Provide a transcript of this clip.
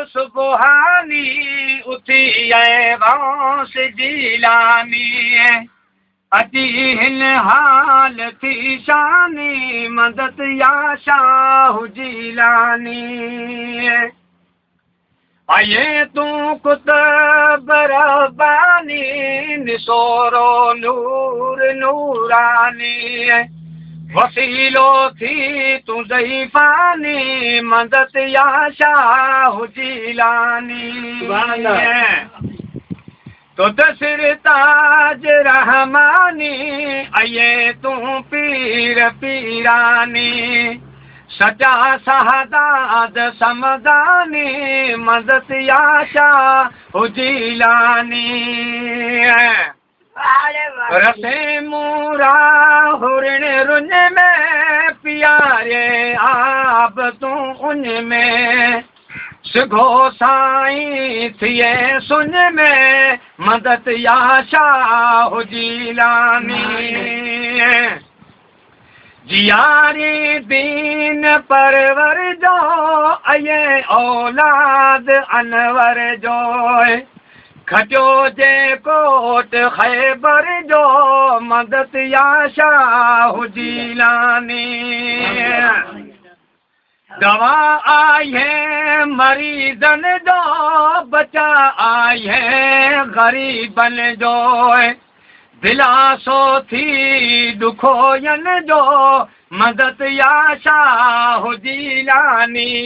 सुबहानी उथी ऐं गौस जीलानी। अची हिन हाल थी शानी मदद या शाह जीलानी। आए तू कुतुब रब्बानी निसोरो नूर नूरानी। वसीलो थी तू ज़ईफ़ानी मदद या शाह जीलानी। तो सिर ताज रहमानी आए तू पीर पीरानी। सचा सादाद समदानी मदद या शाह जीलानी। रसे मूरा हुरण रुन में प्यारे आप तू उन में। सिघो साईं थिए सुन में मदद या शाह जीलानी। जियारी दीन परवर जो अये औलाद अनवर जो। खटो जे कोट खैबर जो मदद या शाह जीलानी। दवा आई है मरीज़न जो बचा आई है गरीबन जो। दिलासो थी दुखोयन जो मदद या शाह जीलानी।